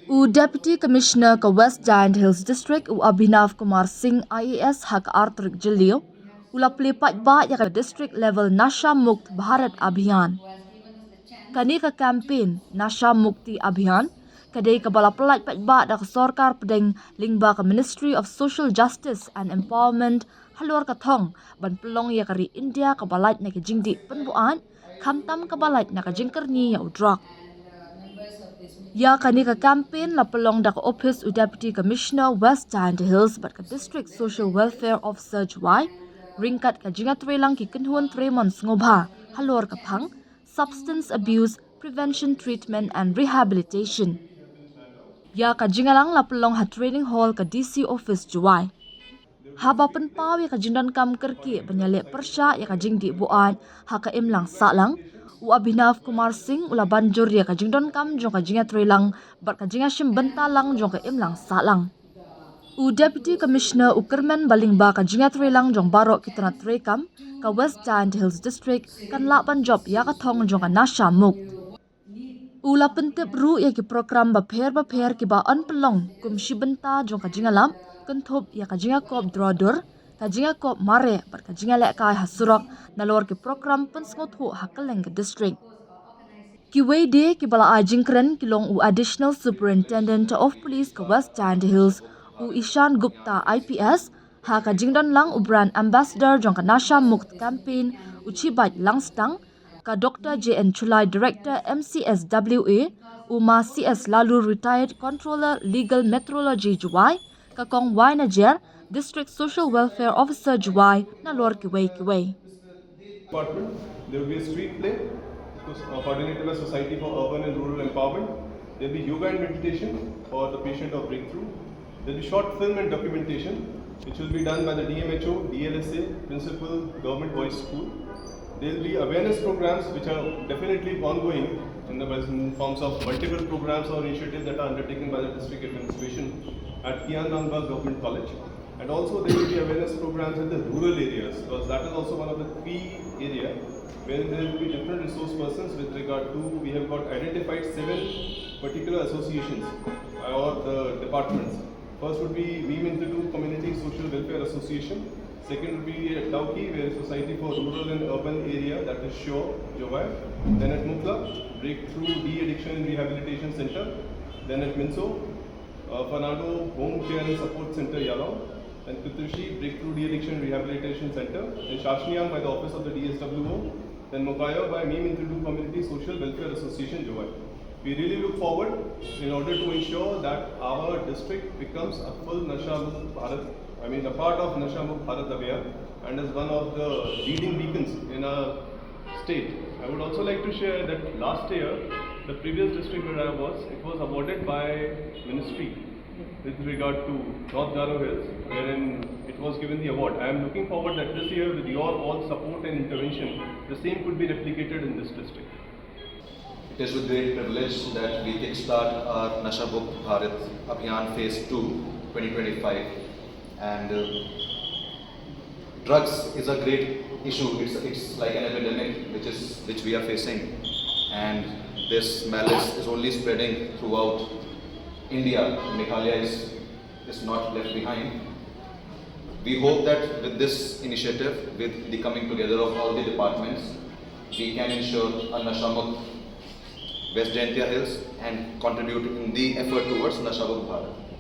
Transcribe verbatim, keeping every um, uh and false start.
U Deputy Commissioner ka West Jaintia Hills District, u Abhinav Kumar Singh, I A S, ha ka arthur Jylliew, u la plie paidbah ïa ka District Level Nasha Mukt Bharat Abhiyan. Kane ka campaign Nasha Mukti Abhiyan ka dei kaba la pyllait paidbah da ka sorkar pdeng lyngba ka Ministry of Social Justice and Empowerment halor ka thong ban pynlong ïa ka ri India kaba lait na ka jingdih pynbuaid, khamtam kaba lait na ka jingkyrni ïa u drok. Ïa kane ka campaign la pynlong da ka ophis u Deputy Commissioner West Jaintia Hills bad ka District Social Welfare Officer Jowai, ryngkat ka jingïatreilang ki kynhun treimon sngewbha halor ka phang Substance Abuse Prevention, Treatment and Rehabilitation. Ïa ka jingïalang la pynlong ha Training Hall ka D C Office Jowai. Haba pynpaw ïa ka jingdonkam kyrkieh ban ïaleh pyrshah ïa ka jingdih buaid ha ka imlang sahlang, u Abhinav Kumar Singh u la ban jur ïa ka jingdonkam jong ka jingïatreilang bad ka jingïashim bynta lang jong ka imlang sahlang. U Deputy Commissioner u kyrmen ba lyngba ka jingïatreilang jong baroh ki tnat treikam, ka West Jaintia Hills District kan lah ban jop ïa ka thong jong ka Nasha Mukt. U la pyntip ruh ïa ki program bapher bapher kiba yn pynlong kum shi bynta jong ka jingïalap, kynthup ïa ka jingïakop drodur, ka jingïakop mareh bad ka jingïalehkai ha surok, nalor ki program pynsngewthuh ha kylleng ka district. Kiwei de kiba la ai jingkren ki long u Additional Superintendent of Police ka West Jaintia Hills, u Ishan Gupta I P S, ha ka jingdon lang u Brand Ambassador jong ka Nasha Mukt Campaign, u Chibai Langstang, ka Doctor J N Chulai, Director M C S W A, u Ma C S Lalur, Retired Controller Legal Metrology Jowai, ka Kong Wai Najer, District Social Welfare Officer Jowai, nalor kiwei kiwei. Department. There will be a street play, uh, coordinated by Society for Urban and Rural Empowerment. There will be yoga and meditation for the patient of breakthrough. There will be short film and documentation, which will be done by the D M H O, D L S A, Principal, Government Boys School. There will be awareness programs, which are definitely ongoing in the in forms of multiple programs or initiatives that are undertaken by the district administration at Kian Nambah Government College. And also there will be awareness programs in the rural areas, because that is also one of the key area where there will be different resource persons with regard to, we have got identified seven particular associations or the departments. First would be Mim Institute Community Social Welfare Association. Second would be at Dawki, where Society for Rural and Urban Area, that is SHORE, Jowai. Then at Mukla, Breakthrough De-Addiction and Rehabilitation Center. Then at Minso, uh, Fernando Home Care and Support Center, Yalong. Then Kutushi, Breakthrough De-Addiction Rehabilitation Center. Then Shashniang by the office of the D S W O. Then Mokayo by Mim Institute Community Social Welfare Association, Jowai. We really look forward in order to ensure that our district becomes a full Nasha Mukt Bharat, I mean, a part of Nasha Mukt Bharat Abhiyan, and is one of the leading beacons in our state. I would also like to share that last year, the previous district where I was, it was awarded by ministry with regard to North Garo Hills, wherein it was given the award. I am looking forward that this year, with your all support and intervention, the same could be replicated in this district. It is with great privilege that we kickstart our Nasha Mukt Bharat Abhiyan Phase two, twenty twenty-five. And uh, drugs is a great issue. It's, it's like an epidemic which is which we are facing, and this malice is only spreading throughout India. Meghalaya is, is not left behind. We hope that with this initiative, with the coming together of all the departments, we can ensure a Nasha Mukt West Jaintia Hills and contribute in the effort towards Nasha Mukt Bharat.